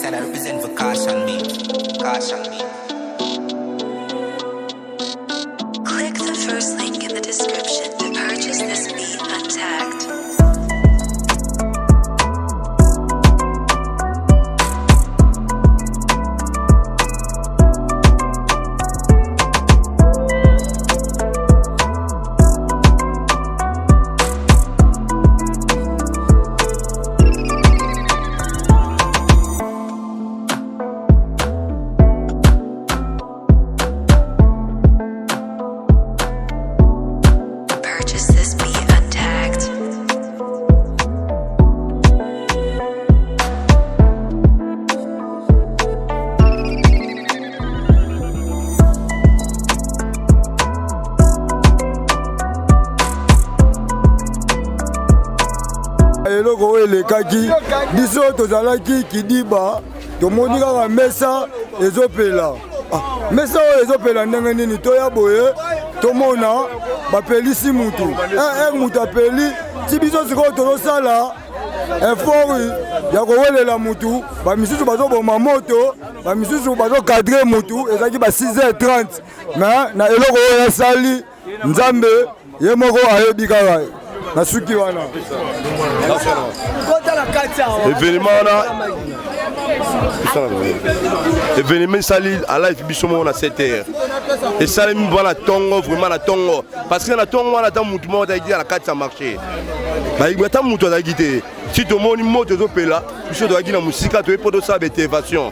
Alongside I represent for caution me. Caution me. Click the first link in the description to purchase this beat untagged. Purchase this beat untagged. Eloko oyo elekaki biso, tozalaki kidiba, tomoni kaka mesa ezopela. Ah, mesa oyo ezopela ndenge nini? Toya boye, tomona bapelisi mutu eh, eh, mutu apeli ti biso sikoyo tozosala effort ya kowelela mutu. Bamisusu bazoboma moto, bamisusu bazocadrer mutu. Ezalaki ba 6h30, mais na eloko oyo asali, Nzambe ye moko ayebi kaka. Na suki wana. Événement wana, événement esali alive biso moko na 7 heures, esalemi mpo na ntongo, vraiment na ntongo, parce que na ntongo wana ata mutu moko azalaki na kati ya marché, ata mutu azalaki te. Si tomoni moto ezopela, biso tozalaki na mosika, toye mpo tosala baintervention.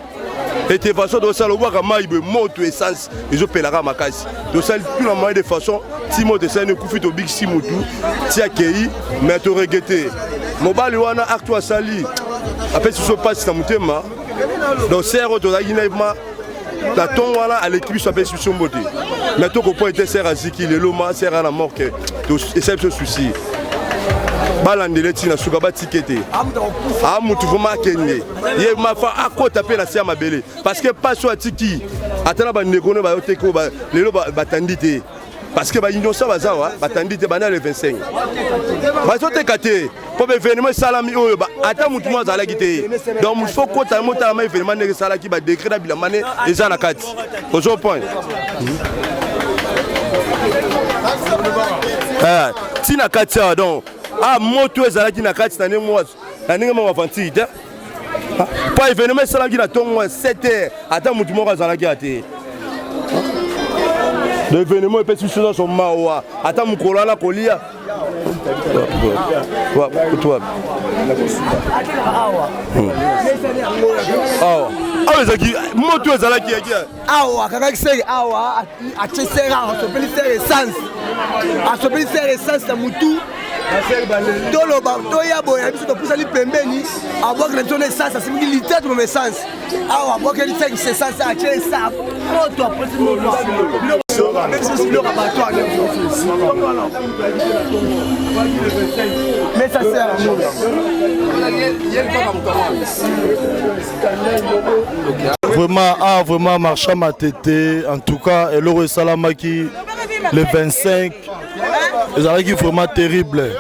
Intervention tosala, obwaka mai boye, moto essence ezopelaka makasi. Tosali tout na moyen de façon ti moto esali, ekufi, tobikisi mutu ti akei. Mais toregretter mobali wana, acte asali apesi biso mpasi na motema. Donc sœur oyo tozalaki na ma na ntongo wana aleki biso, apesi biso mbote, mais tokopo ete sœur aziki lelo ma sœur ana morke, esali biso souci. Balandela ntina suka, batike te. A mutu vraiment akende ye mafa, akota mpe na se ya mabele, parce que pasi oyo atiki, ata na bandeko no bayoteki oyo lelo batandi te, parce que bainnocent baza wa batandi te. Banda le 25 bazoteka te, mpo baévénement esalami oyo ata mutu mo azalaki te. Donc faut kota motalama événement ndenge esalaki, badécret na bilamba ne eza na kati, ozo point ntina kati awa. Donc ah, moto ezalaki na kati na ndenge moko aventure te, mpo événement esalaki na ntongo 7 heures, ata motu moko azalaki ya te. L'événement epesi biso nyonso mawa, ata mokolo wana kolia wapi? Awa, awa ezalaki moto, ezalaki awa, akangaki sœur awa, atie sœur awa, asopeli sœur essence, asopeli sœur essence na mutu. Toloba toya boye na biso, topusani pembeni, abwaki na biso na essence, asimbiki litre tumama essence awa, abwakeli sœur essence, atie essence, moto apesi moto biloko ya bato. Mais ça sert. Vraiment, ah, vraiment, marchand Matete, en tout cas, eloko esalamaki le 25 ezalaki vraiment terrible.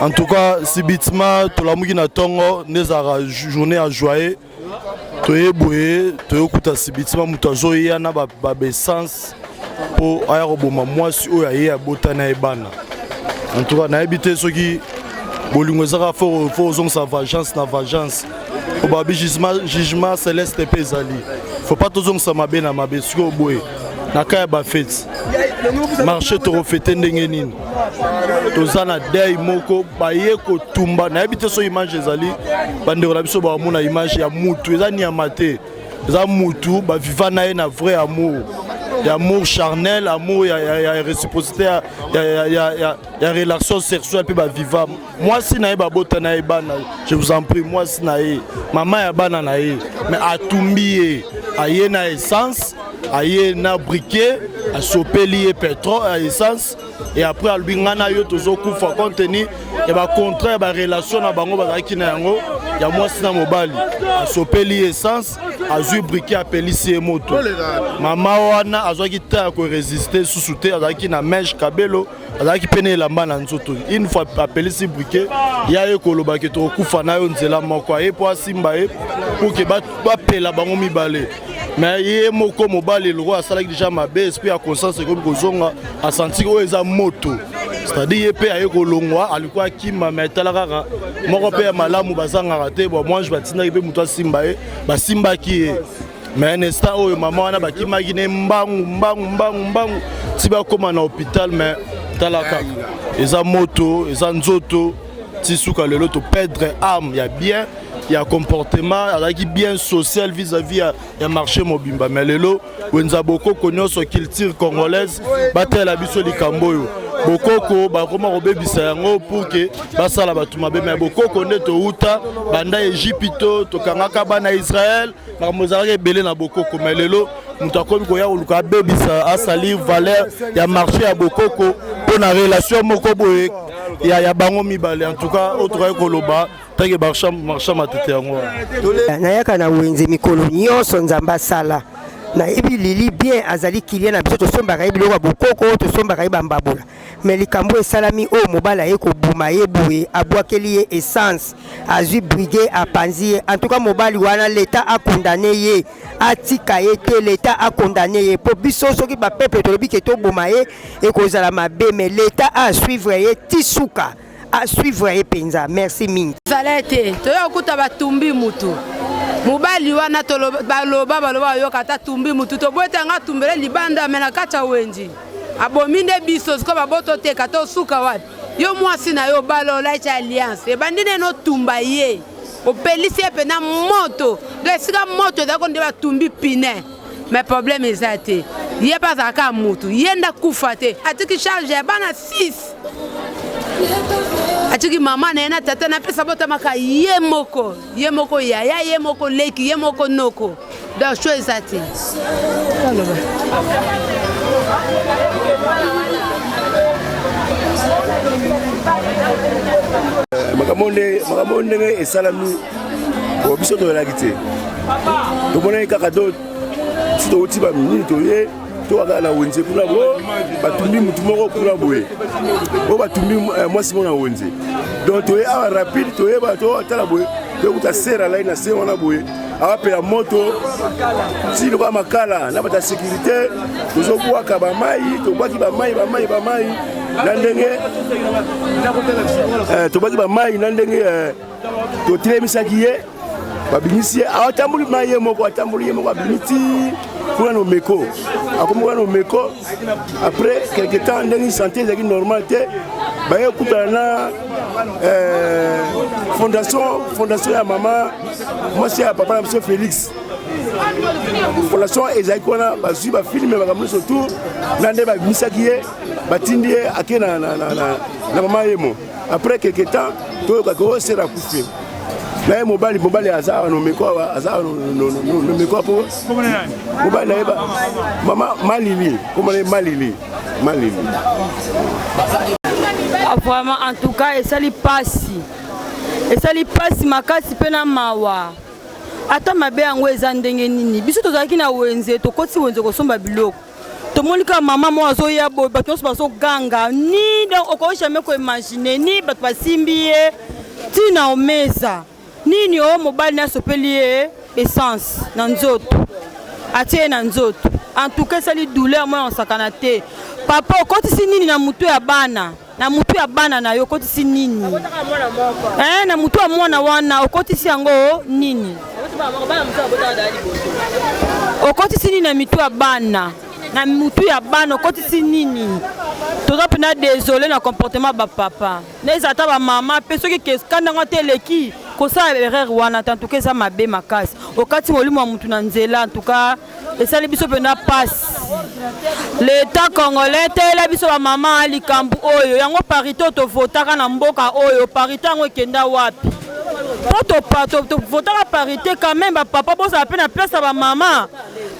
En tout cas, subitement tolamuki na ntongo nde ezalaka journée ya joyeux, toye boye, toyokuta subitement moto azoya na baessence mpo aya koboma mwasi oyo aye abotana ye bana. En tout cas, nayebi te soki bolingo ezaka faut ozongisa vengeance na vengeance, po babi jugement céleste mpe ezali. Faut pas tozongisa mabe na mabe. Sikoyo boye na ka ya bafêtes, marché tokofêter ndenge nini? Toza na deuil moko, baye kotumba. Nayebi te soki image ezali, bandeko na biso bakomona image ya mutu. Eza nyama te, eza mutu baviva na ye na vrai amour, ya amour charnel, amour ya réciprocité, ya relation sexuelle mpe baviva. Mwasi na ye, babota na ye bana, je vous en prie, mwasi na ye, mama ya bana na ye, mais atumbi ye. Aye na essence, aye na briquet, asopeli ye pétrole, essence, et après alobi: "Ngai na yo tozokufa." Compte tenu ya bacontrat ya barelation na bango bazalaki na yango ya mwasi na mobali, asopeli ye essence, azwi briquet, apelisi ye moto. Mama wana azwaki ta ya korésister susu te, azalaki na mèche kabelo, azalaki pene elamba na nzoto. Une fois apelisi briquet, Ya ye koloba ke tokokufa na yo nzela moko, aye mpo asimba ye pour ke bapela bango mibale. Mais ye moko mobali lokola asalaki deja mabe, esprit ya conscience ekomi kozonga, asanti oyo eza moto, c'est-à-dire ye mpe aye kolongwa, alikuwa akima. Mais tala kaka moko mpe ya malamu bazangaka te. Bon, mwange batindaki mpe moto asimba ye, basimbaki ye. Mais un instant oyo mama wana bakimaki ne mbangu mbangu mbangu mbangu ti bakóma na hôpital. Mais tala kaka, eza moto, eza nzoto ti suka. Lelo toperdre âme ya bien, ya comportement, azalaki bien social vis-à-vis ya marché mobimba. Mais lelo wenza bokoko nyonso, culture congolaise, batalela biso likambo oyo. Bokoko bakoma kobebisa yango pour ke basala bato mabe. Mais bokoko nde touta banda Egypte, tokangaka bana Israel, makambo ezalaka ebele na bokoko. Mais lelo moto akomi koya koluka abebisa, asali valeur ya marché ya bokoko mpo na relation moko boye ya bango mibale. En tout cas, oyo tokaki koloba tanke marchand Matete, yango wana. Nayaka na wenze mikolo nyonso. Nzambe asala, nayebi Lili bien, azali client na biso. Tosombaka ye biloko ya bokoko, tosombaka ye bambabula. Mais likambo esalami oyo, mobali aye koboma ye boye, abwakeli ye essence, azwi briquet, apanzi ye. En tout cas, mobali wana, leta acondamner ye, atika ye te. Leta acondamner ye, mpo biso soki bapeuple tolobi ke toboma ye, ekozala mabe. Mais leta asuivre ye ti suka, asuivre ye mpenza. Merci mingi. Ezala ete toya kokuta batumbi mutu. Mobali wana, baloba baloba, bayoka ata tumbi mutu, tobweta nga tumbele libanda. Me na kati ya wenzi abomi nde biso. Sikoyo baboto teka, tosuka wapi? Yo mwasi na yo obala, olaiti alliance, ebandi nde notumba ye, opelisi ye mpena moto. Donc esika moto ezalaki nde batumbi pine. Mais problème eza te, ye mpe azalaka mutu, ye nde akufa te. Atiki charge ya bana 6, atiki mama na ye na tata na pesa, botamaka ye moko, ye moko yaya, ye moko leki, ye moko noko. Donc sho eza te. Makambo ndenge esalami, biso toyelaki te, tomonaki kaka to si touti baminini, toye toka kaka na wenze kuna bo batumbi mutu moko kuna boye, oyo batumbi mwasi moko na wenze. Donc toye awa rapide, toyeba totala boye, toyekuta sere alai na se wana boye, awapela moto ti lokola makala. Na bato ya sécurité tozobwaka bamai, tobwaki bamai, bamai, bamai na ndenge tobwaki bamai, na ndenge totelemisaki ye, babimisi ye, atamboli mai ye moko, atamboli ye moko, abimi ti kuna na Omeko, akomi kuna na Omeko. Après quelque temps, ndenge santé ezalaki normal te, baye kutana na fondation ya mama mwasi ya papa na biso Félix. Fondation ezalaki wana, bazwi bafilme, makambo nyonso tout, na nde babimisaki ye, batindi ye ake na mama yemo. Après quelque temps, toyokaki oyo sere akufi na ye. Mobali aza awa nomeko, awa aza awa nomeko. Po mobali na ye, mama Malili, komona ye Malili, Malili. Vraiment, en tout cas, esali pasi, esali pasi makasi mpe na mawa. Ata mabe yango eza ndenge nini? Biso tozalaki na wenze, tokoti wenze kosomba biloko, tomoni kaka mama moko azoya boye, bato nyonso bazoganga ni. Donc okoki jamais koimaginer ni bato basimbi ye ntina omeza nini. Oyo mobali nasopeli ye essence na nzoto, atie ye na nzoto. En tout cas, esali douleur moko osakana te. Papa, okotisi nini na mutu ya bana, na mutu ya bana na yo? Okotisi nini na mutu ya mwana wana? Okotisi yango nini? Okotisi nini na mitu ya bana, na mutu ya bana okotisi nini? Toza mpena désolé na comportement ya bapapa, neza ata bamama mpe. Soki kanda yango te eleki kosala erreur wana te, en tout cas eza mabe makasi. Okati molimo ya mutu na nzela. En tout cas, esali biso mpenza mpasi. L'état congolais, teyela biso bamama likambo oyo. Yango parité oyo tovotaka na mboka oyo, parité yango ekenda wapi? Mpo tovotaka parité quand même, bapapa bozala mpe na place ya bamama.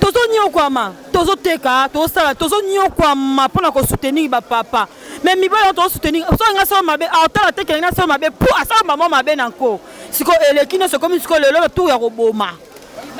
Tozonyokwama, tozoteka, tozosala, tozonyokwama mpona kosoutenir bapapa. Mais mibali oyo tozosoutenir, soki nga asala mabe, atala te kelenge asala mabe po asala mama mabe na nko. Sikoyo eleki nyonso, ekomi sikoyo lelo tour ya koboma.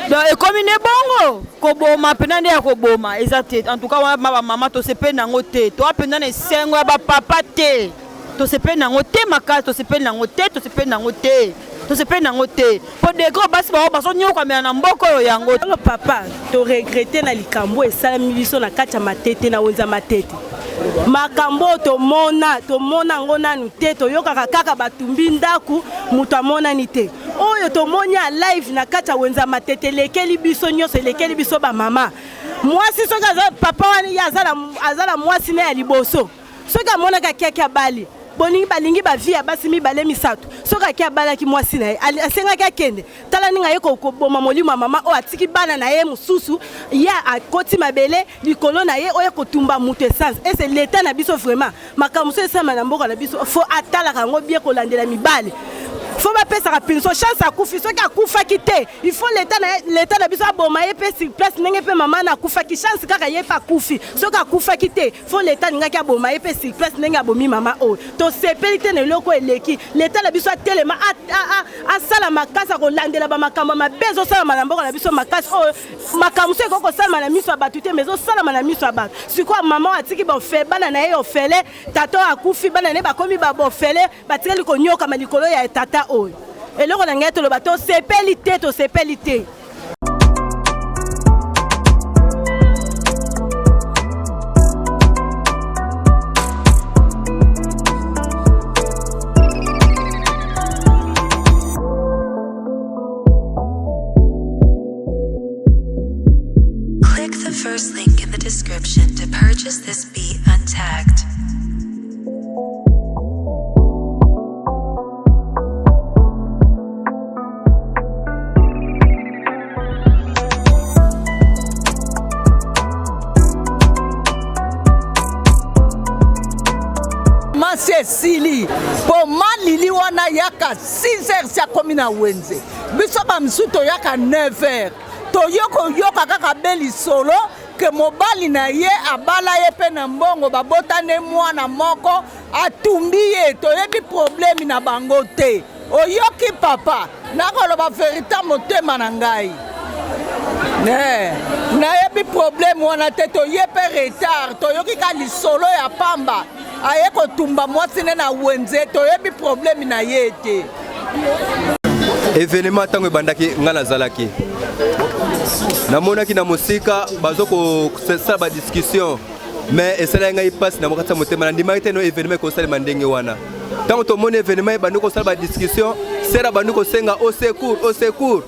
Donc ekomi nde bongo, koboma mpena nde ya koboma eza te. En tout cas, wana bamama tosepeli nango te, toa mpenza na esengo ya bapapa te. Tosepeli nango te makasi, tosepeli nango te, tosepeli nango te, tosepeli nango te. Po degre basi bango bazonyokwamela na mboka oyo yango. Alo papa, to regrette na likambo esalami biso na kati ya Matete, na wenze ya Matete. Makambo oyo tomona, tomona yango nanu te, toyokaka kaka batumbi ndaku, moto amonani te. Oyo tomoni ya live na kati ya wenze ya Matete elekeli biso nyonso, elekeli biso ba mama. Mwasi soki aza papa wana ye aza na, aza na mwasi na ya liboso. Soki amonaki akiaki abali, bolingi balingi ba vie ya basi mibale misato. Soki aki abalaki mwasi na ye, asengaki akende. Tala ndenge aye koboma molimo ya mama oyo atiki bana na ye mosusu, ye akoti mabele likolo na ye oyo kotumba moto essence. Ese l'etat na biso vraiment makambo mosusu esalama na mboka na biso faut atalaka yango bien, kolandela mibali. Faut bapesaka punition. Chance akufi, soki akufaki te il faut l'etat na l'etat na biso aboma ye pe sur place ndenge pe mama na akufaki. Chance kaka ye pe akufi, soki akufaki te faut l'etat alingaki aboma ye pe sur place ndenge abomi mama oyo. Tosepeli te na eloko eleki. L'etat na biso atelema, asala makasi akolandela ba makambo mabe ezosalama na mboka na biso makasi. Oyo makambo mosusu ekoki kosalama na miso ya bato te, mais ezosalama na miso ya bato. Sikoyo mama oyo atiki bofe bana na ye ofele, tata oyo akufi, bana na ye bakomi ba bofele, batikali konyokama likolo ya tata oyo. Eloko na ngai toloba, tosepeli te, tosepeli te. Click the first link in the description to purchase this beat untagged. Masi esili mpo malili wana yaka 6 heures si akomi na wenze, biso bamisusu toyaka 9 heures, toye koyoka kaka be lisolo ke mobali na ye abala ye mpe na mbongo, babotane mwana moko atumbi ye, toyebi problemi na bango te. Oyoki papa, nakoloba verite motema na ngai. Ne, nayebi problème wana te, toye mpe retard, toyoki ka lisolo ya pamba, aye kotumba mwasi ne na wenze, toyebi problème na ye te. Evenement ntango ebandaki, ngai nazalaki, namonaki na mosika bazo kosala ba discussion, mais esalaki ngai mpasi na mokati ya motema. Nandimaki te no evenement ekosalema ndenge wana. Ntango tomoni evenement ebandi kosala ba discussion, sera bandi kosenga au secours, au secours,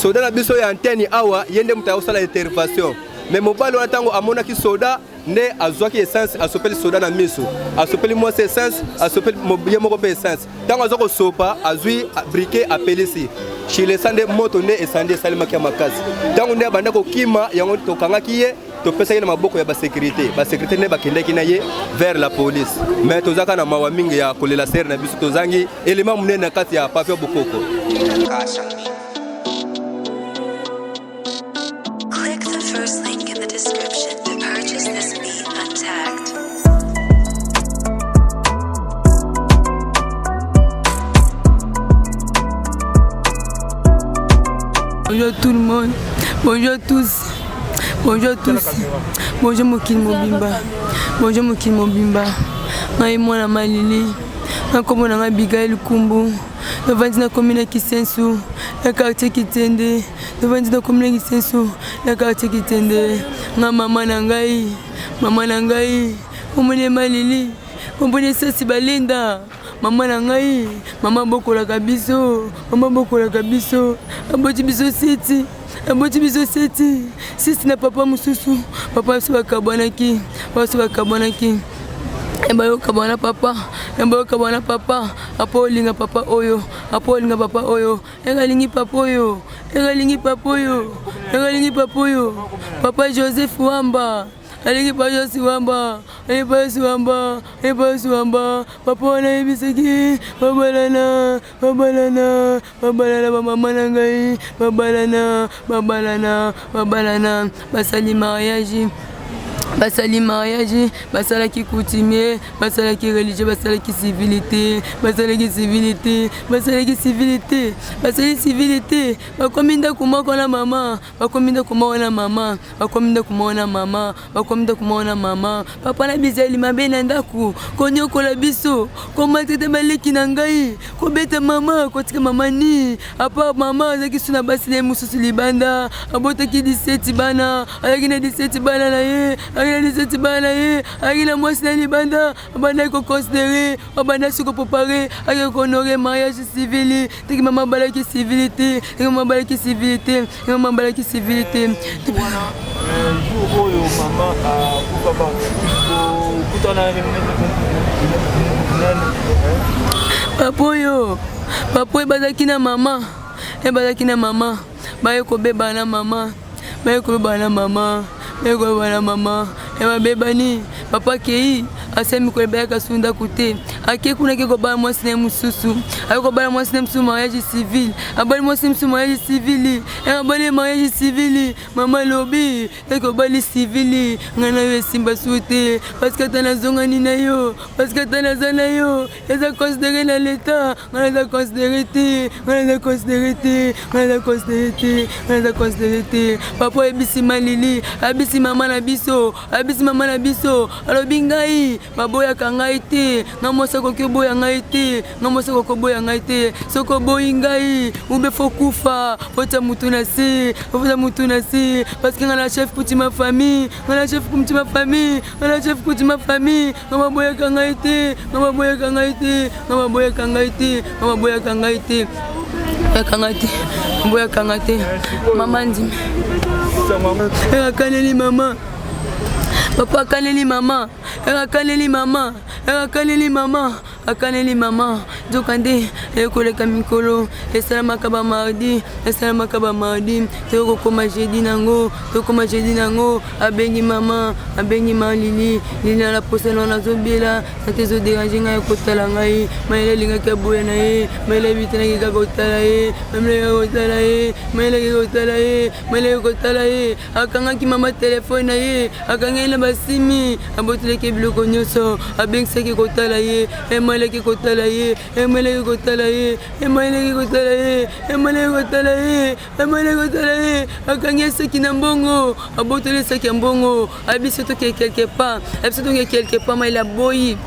soda na biso ya antenne awa, ye nde moto akosala intervention. Mais mobali wana ntango amonaki soda nde azwaki essence, asopeli soda na miso, asopeli mwasi essence, asopeli ye moko mpe essence. Ntango aza kosopa, azwi briquet, apelisi chilesa, nde moto nde esandi, esalemaki ya makasi. Ntango nde abanda kokima, yango tokangaki ye, topesaki na maboko ya basécurité. Basécurité nde bakendaki na ye vers la police. Mais tozaka na mawa mingi ya kolela sere na biso, tozangi elema monene na kati ya pavio bokoko. Click the first link in the description to purchase this beat untagged. Bonjour tout le monde, bonjour tous, bonjour tous, bonjour mokili mobimba, bonjour mokili mobimba. Ngai mwana malili, nakombo na ngai Abigail Kumbu, navandi na commune ya Kisensu, na quartier Kitende, navandi na commune ya Kisensu, na quartier Kitende. Nga mama na ngai, mama na ngai, omoni malili, omoni sasi balinda. Mama na ngai, mama abokolaka biso, mama abokolaka biso, aboti biso seti, aboti biso seti, sisi na papa mosusu, papa biso bakabwanaki, biso bakabwanaki. Bayokabwana papa, bayokabwana papa, apo olinga papa oyo, apo olinga papa oyo, ekalingi papa oyo, ekalingi papa oyo, ekalingi papa oyo, papa Joseph Wamba. Alingi pa Josi Wamba, alingi pa Josi Wamba, alingi pa Josi Wamba. Papa wana ayebisaki babalana, babalana, babalana bamama na ngai, babalana, babalana, babalana, basali mariage. Basali mariage, basalaki coutumier, basalaki religieux, basalaki civilité, basalaki civilité, basalaki civilité, basali civilité, bakomi ndako moko na mama, bakomi ndako moko na mama, bakomi ndako moko na mama, bakomi ndako moko na mama. Papa na bizali mabe na ndako, konyokola biso, komatete baleki na ngai, kobeta mama, kotika mama ni apa. Mama azalaki su na basi na ye mosusu libanda, abotaki 17 bana, azalaki na 17 bana na ye, azalaki na 17 bana na ye, azalaki na mwasi na libanda. Abandaki koconsidere, abandaki koprepare akeki kohonore mariage civil. Teki mama abalaki civil te, teki mama abalaki civil te, teki mama abalaki civil te. Jour oyo mama akufaka, okutana nani? Papa oyo, papa oyo bazalaki na mama, e bazalaki na mama, baye kobeba na mama, baye kobeba na mama, baye kobeba na mama, e babebani. Papa akei, asali mikolo ebayaka su ndako te, ake kuna, ake kobala mwasi na ye mosusu, ake kobala mwasi na ye mosusu mariage civil, abali mwasi mosusu mariage civil, abali mariage civil. Mama alobi taki obali civil, ngai na yo esimba su te, parce que ata nazongani na yo, parce que ata naza na yo, eza considéré na leta, ngai naza considéré te, ngai naza considéré te, ngai naza considéré te, ngai naza considéré te. Papa oyebisi malili, ayebisi mama na biso, ayebisi mama na biso, alobi ngai baboyaka ngai te, ngai mwasi akoki oboya ngai te, ngai mwasi akoki oboya ngai te. Soki oboyi ngai ube fo kufa, fotia mutu na se, fotia mutu na se, parce que ngai na chef kuti ma famille, ngai na chef kuti ma famille, ngai na chef kuti ma famille, ngai baboyaka ngai te, ngai baboyaka ngai te, ngai baboyaka ngai te, ngai baboyaka ngai te, boyaka ngai te, boyaka ngai te. Mama ndimi akaneli mama, papa akaneli mama, akaneli mama, akaneli mama, akaneli mama. Nzokande ekoleka mikolo, esalamaka bamardi, esalamaka bamardi, tokokoma jeudi nango, tokoma jeudi nango, abengi mama, abengi ma Lili, Lili na posa na nazobela, sante ezoderange ngai, kotala ngai. Mayele alingaki aboya na ye, mayele abitanaki kaka kotala ye, mayele kotala ye, mayele kotala ye, mayele kotala ye. Akangaki mama telefone na ye, akangaki na basimi, abotelaki biloko nyonso, abengisaki kotala ye, emalaki kotala ye, emalaki kotala ye, emalaki kotala ye, emalaki kotala ye, emalaki kotala ye. Akangi esaki na mbongo, abotoli esaki ya mbongo, abiso toke quelque part, abiso toke quelque part. Mayele aboyi,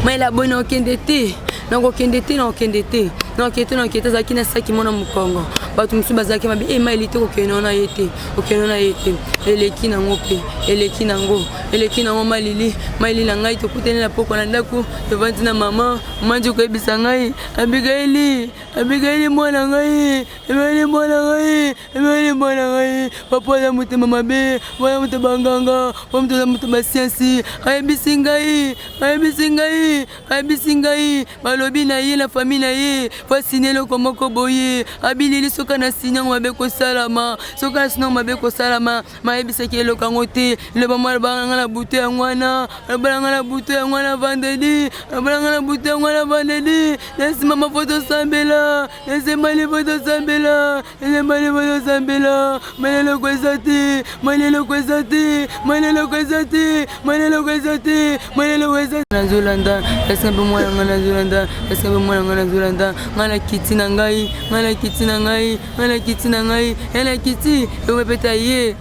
mayele aboyi, na okende te, nakokende te, nakokende te, nakokende te, nakokende te. Azalaki na saki mona mokongo, bato mosusu bazalaki mabe, e mayele te, kokende na ye te, kokende na ye te. Eleki nango mpe eleki nango, eleki nango. Malili, malili na ngai, tokutani na poko na ndako, tovandi na mama. Mama nji koyebisa ngai, Abigaili, Abigaili mwana ngai, Abigaili mwana ngai, Abigaili mwana ngai, papa aza motema mabe, mwana moto banganga, mpo moto aza moto basiansi. Ayebisi ngai, ayebisi ngai, ayebisi ngai, balobi na ye na famille na ye po asine eloko moko boye. Abilili soki na sine yango mabe kosalama, soki na sine yango mabe kosalama. Mayebisaki eloko yango te, loba mwa alobaka nga na butu yango wana, alobala nga na butu yango wana vendredi, alobala nga na butu yango wana vendredi. Na nsima mafo tosambela, na nsima lipo tosambela, na nsima lipo tosambela. Mana eloko eza te, mana eloko eza te, mana eloko eza te, mana eloko eza te, mana eloko eza te. Nazolanda esinga mpe mwana ngai, nazolanda esinga mpe mwana ngai, nazolanda ngai na kiti na ngai, ngai na kiti na ngai, ngai na kiti na ngai, ye na kiti ekomepeta ye,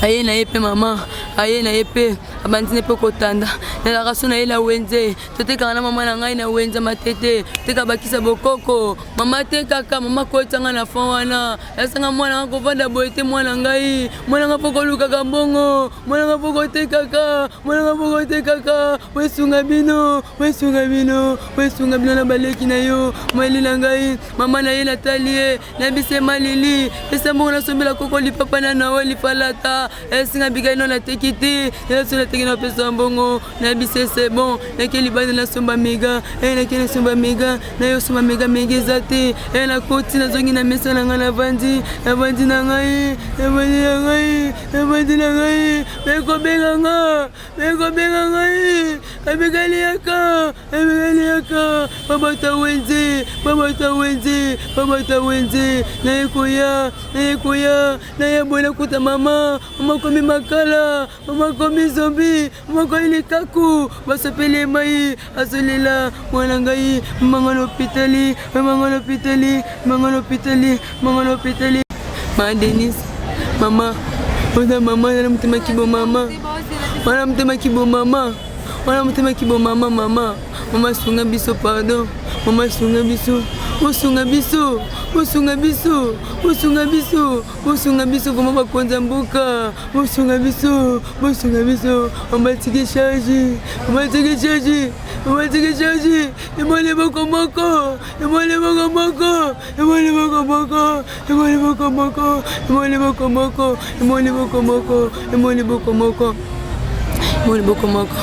aye na ye mpe mama aye na ye mpe abandi ne mpe kotanda. Nazalaka so na ye na wenze, totekaka na mama na ngai na wenze Matete, teka bakisa bokoko. Mama tekaka, mama kotanga na fond wana, esanga mwana nga kovanda boye te, mwana ngai, mwana nga fo kolukaka mbongo, mwana nga fo kotekaka, mwana nga fo kotekaka, wesunga bino, wesunga bino, wesunga bino na baleki na yo. Mayeli na ngai, mama na ye natali ye, nayebisi ye, malili pesa mbongo nasombela koko lipapa na noel lifalata. Esinga bikai no nateki te, naso nateki, napesa mbongo. Nayebisi ye c'est bon, nake libanda nasomba mega, e nake nasomba mega, nayo osomba mega, mega eza te. E nakoti, nazongi na mesa na ngai, navandi, navandi na ngai, navandi na ngai, navandi na ngai, bekobenga nga, bekobenga ngai. Abigail yaka, Abigail yaka, babata wenze, babata wenze, babata wenze, naye koya, naye koya, naye boye nakuta mama, mama komi makala, mama komi zombi, mama komi likaku, basopeli ye mai, azolela mwana ngai, mama na hopitali, mama na hopitali, mama na hopitali, mama na hopitali. Ma Denise, mama, oza mama, na motema kibo mama, wana motema kibo mama. Wana motema kibo mama mama mama sunga biso pardon mama sunga biso osunga biso osunga biso osunga biso osunga biso vraimen bakonzi ya mboka bosunga biso bosunga biso mama tiki charge mama tiki charge mama tiki charge emoli boko moko emoli boko moko emoli boko moko emoli boko moko emoli boko moko emoli boko moko emoli boko moko moli boko moko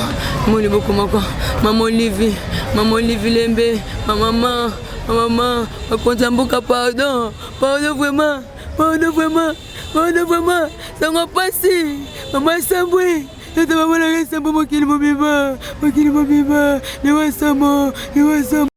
moli boko moko mama olivi mama olivi lembe mamama mamama bakonzi ya mboka pardon pardon vraiment pardon vraiment pardon vraiment sango pasi mama sambwe ete bamonaka esambo mokili mobimba mokili mobimba liwa sambo liwa sambo.